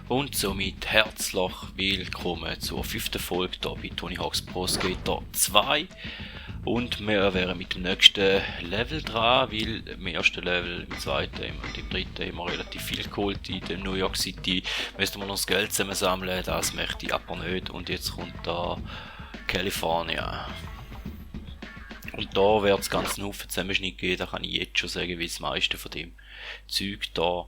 Und somit herzlich willkommen zur 5. Folge hier bei Tony Hawk's Pro Skater 2. Und wir wären mit dem nächsten Level dran, weil im ersten Level, im zweiten und im dritten haben wir relativ viel geholt in der New York City. Müssen wir noch das Geld zusammensammeln, das möchte ich aber nicht. Und jetzt kommt da Kalifornien. Und da wird es ganz einen Haufen Zusammenschnitt geben, da kann ich jetzt schon sagen, weil das meiste von dem Zeug da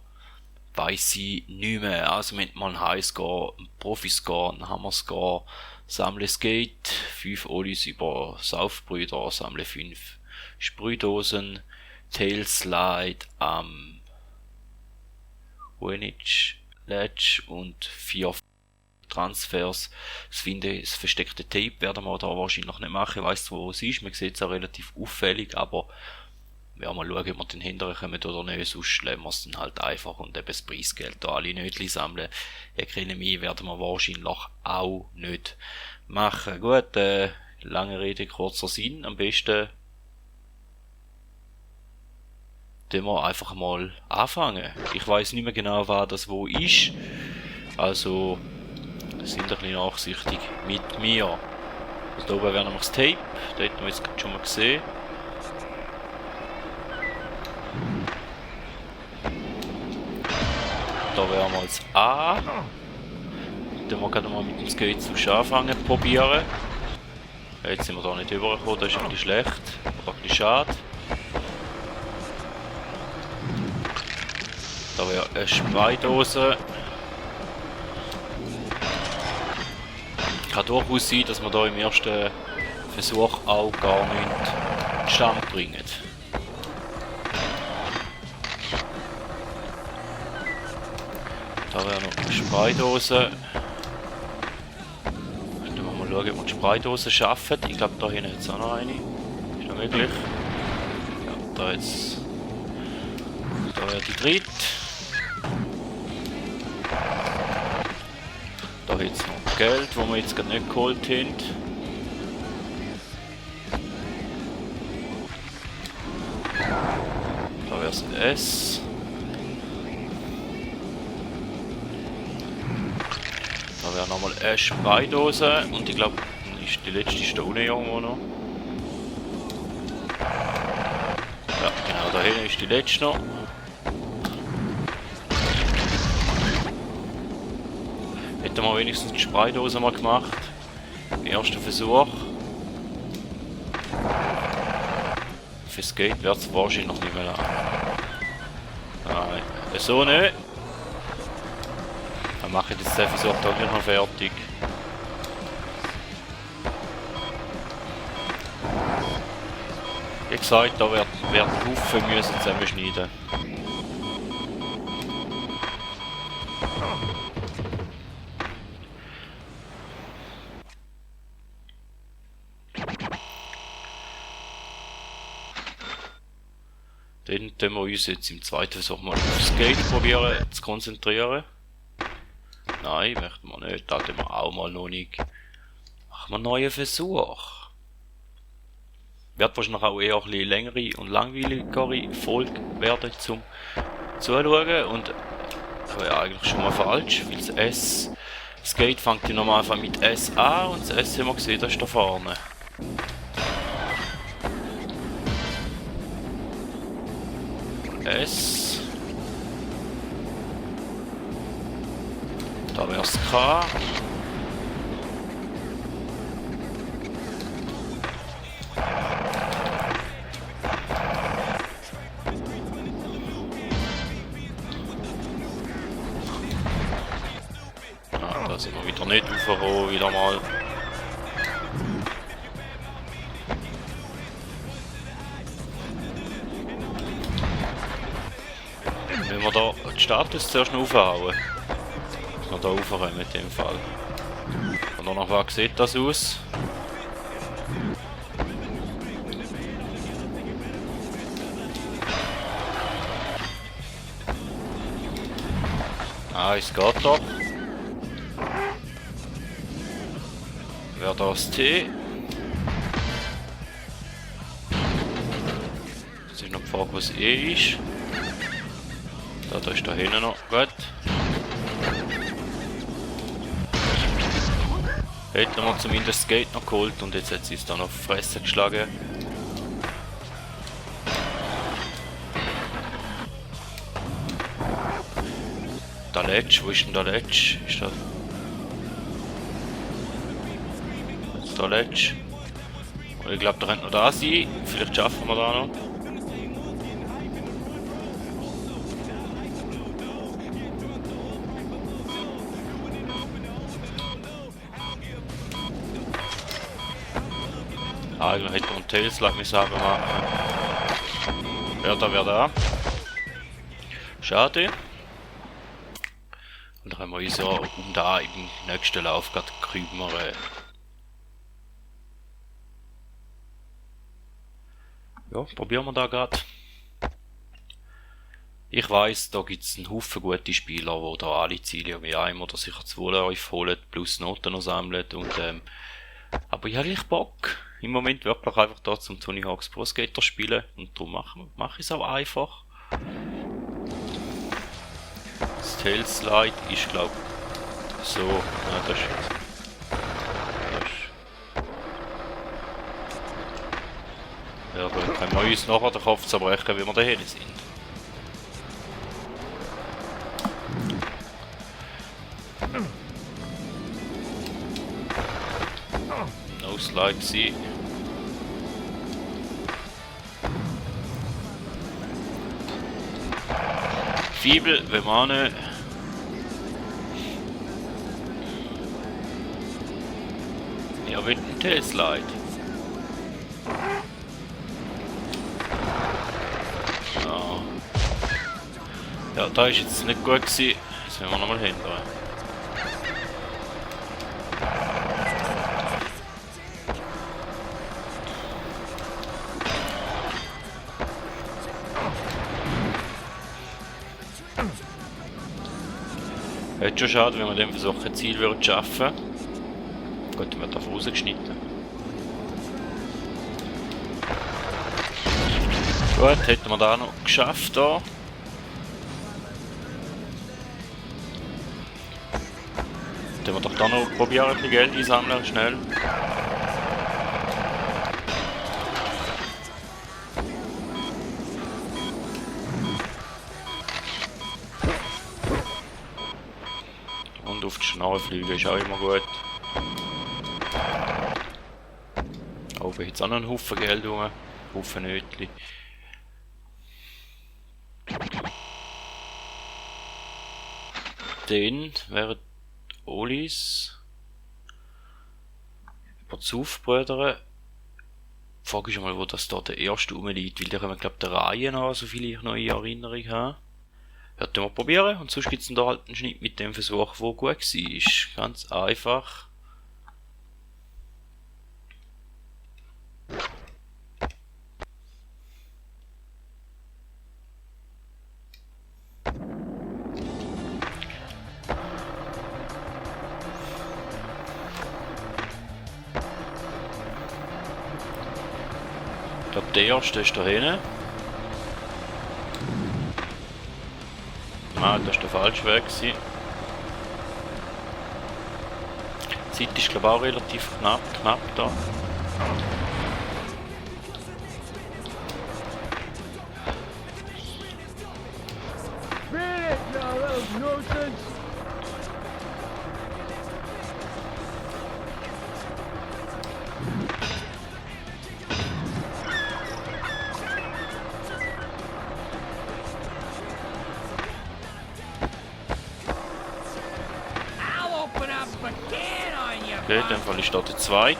weiss ich nicht mehr. Also wir haben mal einen Highscore, einen Profi-Score, einen Hammer-Score, sammle Skate, 5 Ollies über Saufbrüder, sammle 5 Sprühdosen, Tailslide am Wenich Ledge und 4 Transfers. Das versteckte Tape werden wir da wahrscheinlich noch nicht machen. Ich weiss, wo es ist, man sieht es auch relativ auffällig, aber ja, mal schauen, ob wir den hinterher kommen oder nicht, sonst lassen wir es dann halt einfach und eben das Preisgeld da alle Nötchen sammeln. Economy werden wir wahrscheinlich auch nicht machen. Gut, lange Rede, kurzer Sinn. Am besten tun wir einfach mal anfangen. Ich weiss nicht mehr genau, was das wo ist. Also, sind ein bisschen nachsichtig mit mir. Also, da oben wäre nämlich das Tape, da hätten wir jetzt schon mal gesehen. Da wären wir jetzt A. Dann wir gerade mal mit dem Skate zu anfangen probieren. Jetzt sind wir da nicht übergekommen, das ist ein bisschen schlecht, aber ein bisschen schade. Da wäre eine Spraydose. Kann durchaus sein, dass wir da im ersten Versuch auch gar nichts zustande bringen. Da wäre noch eine Spraydose. Dann wollen wir mal schauen, ob wir die Spraydose schaffen. Ich glaube, da hinten jetzt auch noch eine. Ist noch möglich? Ja, da jetzt. Da wäre die dritte. Da jetzt noch Geld, das wir jetzt gerade nicht geholt haben. Da wäre es ein S. Da wäre nochmal eine Spraydose und ich glaube, die letzte ist da unten irgendwo noch. Ja, genau, da hinten ist die letzte noch. Hätten wir wenigstens die Spraydose mal gemacht. Im ersten Versuch. Für Skate wird es wahrscheinlich noch nicht mehr lang. Nein, so nicht. Dann mache ich jetzt den Versuch da gleich noch fertig. Wie gesagt, da werden Haufen müssen zusammenschneiden. Dann tun wir uns jetzt im zweiten Versuch mal auf Skate probieren zu konzentrieren. Nein, möchten wir nicht. Da tun wir auch mal noch nicht. Machen wir einen neuen Versuch. Wird wahrscheinlich auch eher ein bisschen längere und langweiligere Folge werden zum Zuschauen. Und das wäre eigentlich schon mal falsch, weil das S. Skate fängt ja normal einfach mit S an und das S haben wir gesehen, das ist da vorne. S. Da wäre es K. Ah, da sind wir wieder nicht aufgekommen, wieder mal. Wenn wir da den Status zuerst noch aufhauen. Dass wir da raufkommen in dem Fall. Und danach, wie sieht das aus? Ah, es geht doch. Wäre das T? Jetzt ist noch die Frage, was E ist. Da ist da hinten noch. Gut. Hätten wir zumindest das Gate noch geholt und jetzt hat sie es dann auf die Fresse geschlagen. Der Ledge, wo ist denn der Ledge? Ist das... Der Ledge. Und ich glaube, da könnte noch da sein. Vielleicht schaffen wir da noch. Eigentlich hätte man einen Tailslide müssen machen. Wer da? Schade. Und dann haben wir uns ja um da im nächsten Lauf gerade kümmern. Ja, probieren wir da gerade. Ich weiss, da gibt es einen Haufen gute Spieler, die da alle Ziele um ein oder sicher 2 holen, plus Noten noch sammeln. Und, aber ich habe eigentlich Bock. Im Moment wirklich einfach da zum Tony Hawk's Pro Skater spielen. Und darum mache ich es auch einfach. Das Tailslide ist, glaube ich, so. Ja, das ist. Ja, dann können wir uns nachher den Kopf zerbrechen, wie wir dahin sind. No Slide sie. Fibel, wenn man ja, mit dem Tailslide. Ja. Ja, da ist jetzt nicht gut gewesen. Jetzt müssen wir nochmal hindern. Hätte schon schade, wenn wir dem versuchen, ein Ziel zu schaffen. Gut, dann wird er rausgeschnitten. Gut, hätten wir da noch geschafft. Da. Dann wir doch da noch probieren, ein bisschen Geld einsammeln, schnell. Und auf die Schnarre fliegen ist auch immer gut. Oben hat es auch noch einen Haufen Geld rum. Haufen Nötli. Dann wären Olis über die Saufbrüder. Die Frage ist mal, wo das da der erste rumliegt, weil da haben wir, glaube ich, der Reihe nach, so viel ich noch in Erinnerung habe. Ja, wir probieren und sonst gibt es da halt einen Schnitt mit dem Versuch, der gut war. Ganz einfach. Ich glaube, der erste ist da hinten. Nein, das war der falsche Weg. Die Zeit ist, glaube ich, auch relativ knapp da. Okay, in dem Fall ist da der zweite.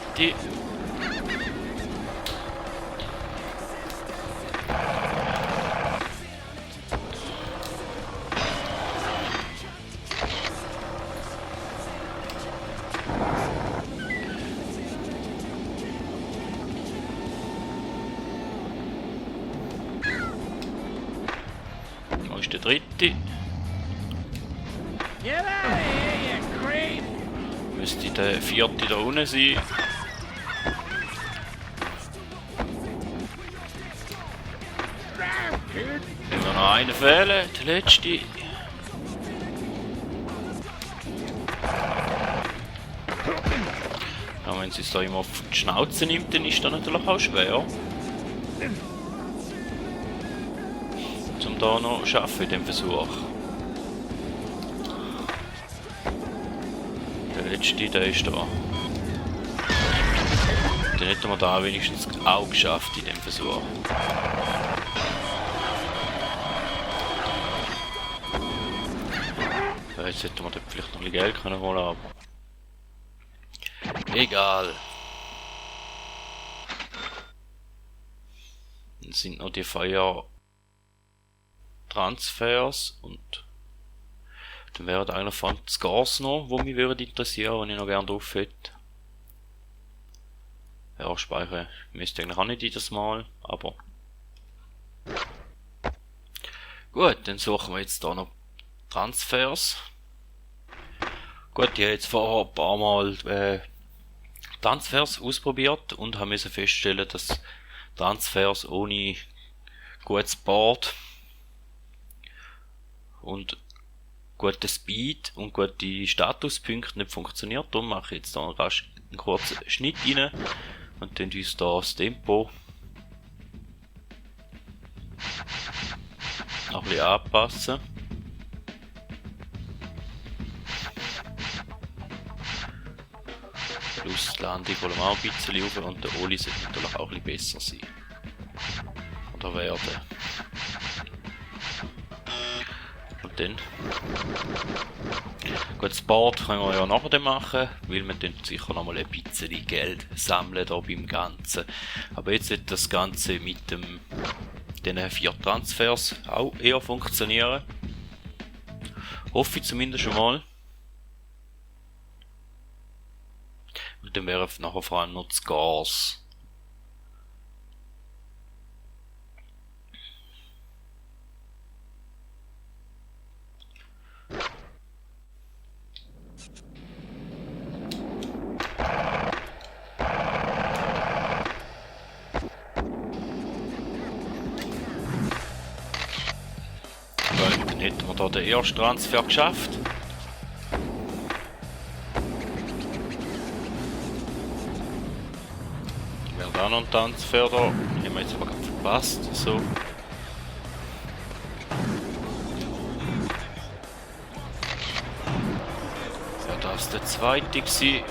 Wo ist der dritte? Müsste der vierte da unten sein. Wenn wir noch einen fehlen, der letzte. wenn sie es da immer auf die Schnauze nimmt, dann ist das natürlich auch schwer. Zum da noch zu schaffen in dem Versuch. Der letzte, der ist da. Dann hätten wir da wenigstens auch geschafft in dem Versuch. Ja, jetzt hätten wir dort vielleicht noch ein bisschen Geld können holen, aber egal. Dann sind noch die Fire-Transfers und dann wären eigentlich von Scars noch, wo mich würde interessieren, wenn ich noch gerne drauf hätte. Ja, speichern müsste eigentlich auch nicht jedes Mal, aber gut, dann suchen wir jetzt da noch Transfers. Gut, ich habe jetzt vorher ein paar Mal Transfers ausprobiert und habe müssen feststellen, dass Transfers ohne gutes Board und guten Speed und gute Statuspunkte nicht funktioniert. Darum mache ich jetzt da rasch einen kurzen Schnitt rein und dann uns da das Tempo noch ein bisschen anpassen. Plus die Landung holen wir auch ein bisschen rauf und der Oli sollte natürlich auch ein bisschen besser sein. Oder werden. Und dann. Gut, das Board können wir ja nachher machen, weil wir dann sicher noch mal ein bisschen Geld sammeln da beim Ganzen. Aber jetzt wird das Ganze mit den 4 Transfers auch eher funktionieren. Hoffe ich zumindest schon mal. Und dann wären nachher vor allem noch die Scars. Dann hätten wir da den ersten Transfer geschafft. Wäre da noch ein Transfer da. Den haben wir jetzt aber gerade verpasst. So. Ja, das ist der zweite gewesen.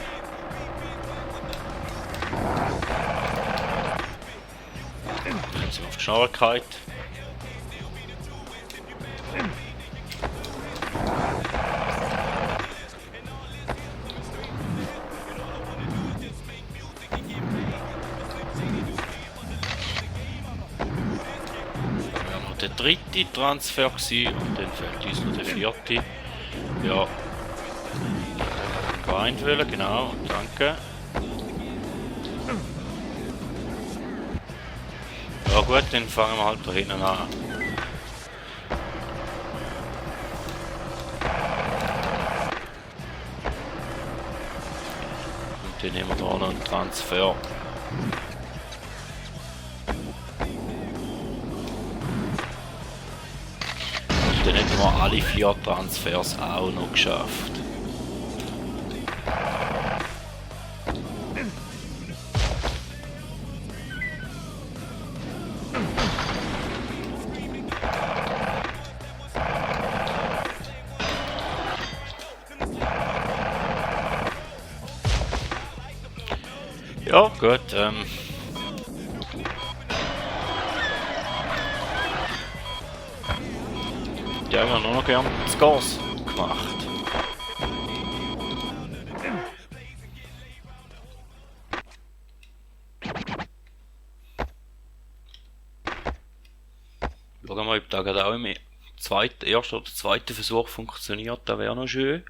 Jetzt sind wir auf Geschnelligkeit. Der dritte Transfer gewesen, und dann fehlt uns noch der vierte. Ja. Grind wählen, genau, danke. Ja gut, dann fangen wir halt da hinten an. Und dann nehmen wir da noch einen Transfer. Dann hätten wir alle 4 Transfers auch noch geschafft. Ja, gut, die haben wir noch gern das Gas gemacht. Schauen wir mal, ob da gerade auch im ersten oder zweiten Versuch funktioniert, das wäre noch schön.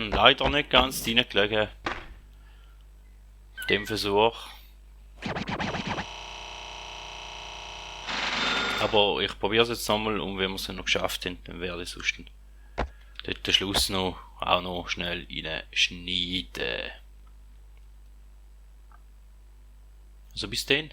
Leider nicht ganz reingelegen. Dem Versuch. Aber ich probiere es jetzt nochmal und wenn wir es noch geschafft haben, dann werde ich sonst dort den Schluss noch auch noch schnell reinschneiden. Also bis dann.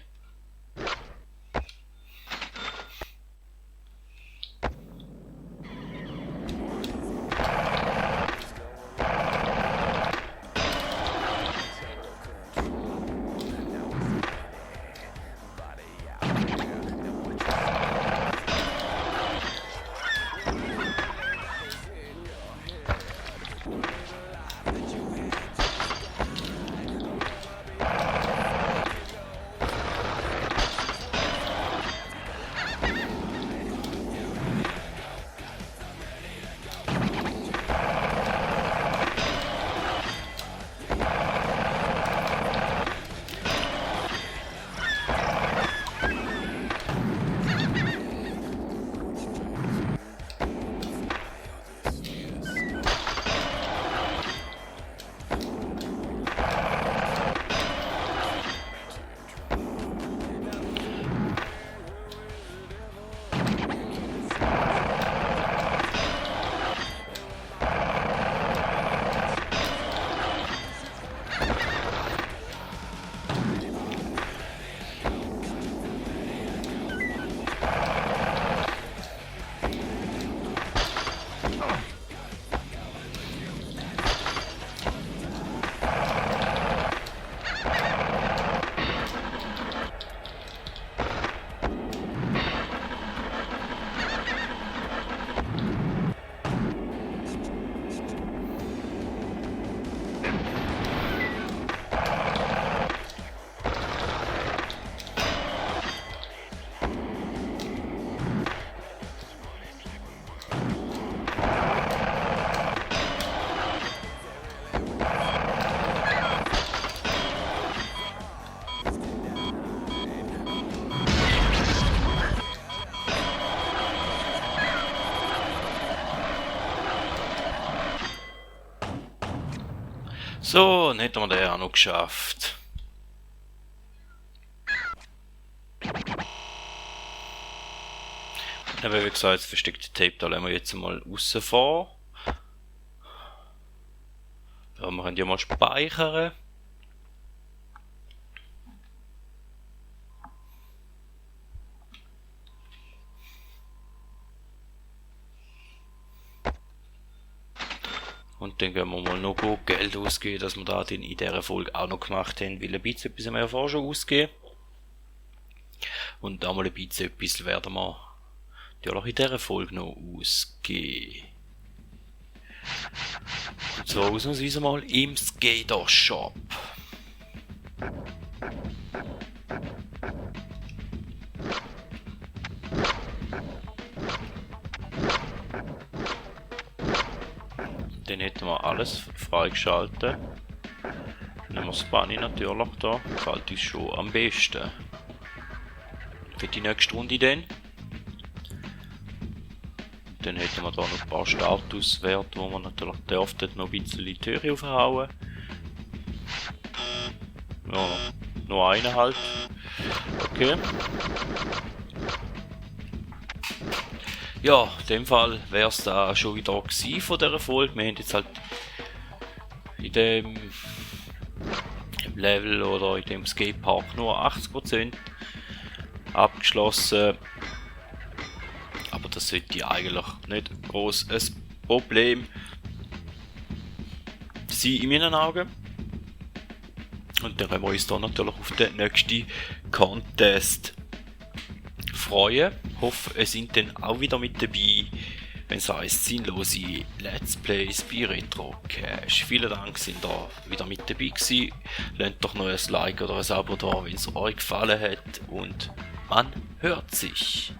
So, dann hätten wir den auch noch geschafft. Aber wie gesagt, das versteckte Tape, da lassen wir jetzt mal rausfahren. Ja, wir können ja mal speichern. Und dann gehen wir mal noch gut Geld ausgeben, dass wir da in dieser Folge auch noch gemacht haben, weil ein bisschen etwas haben wir ja vorher schon ausgegeben. Und auch mal ein bisschen etwas werden wir natürlich in dieser Folge noch ausgeben. Und zwar ausnahmsweise mal im Skater Shop. Dann hätten wir alles freigeschaltet. Dann nehmen wir das Bunny natürlich da. Gefällt uns schon am besten. Für die nächste Runde dann. Dann hätten wir da noch ein paar Statuswerte, wo man natürlich dürfte noch ein bisschen die Tür aufhauen. Ja, noch einen halt. Okay. Ja, in dem Fall wäre es da schon wieder gewesen von dieser Folge. Wir haben jetzt halt in dem Level oder in dem Skatepark nur 80% abgeschlossen. Aber das sollte eigentlich nicht groß ein Problem sein in meinen Augen. Und dann können wir uns da natürlich auf den nächsten Contest freuen. Hoffe, es sind dann auch wieder mit dabei, wenn es heisst sinnlose Let's Plays bei Retro Cash. Vielen Dank, sind da wieder mit dabei gewesen. Lasst doch noch ein Like oder ein Abo da, wenn es euch gefallen hat. Und man hört sich.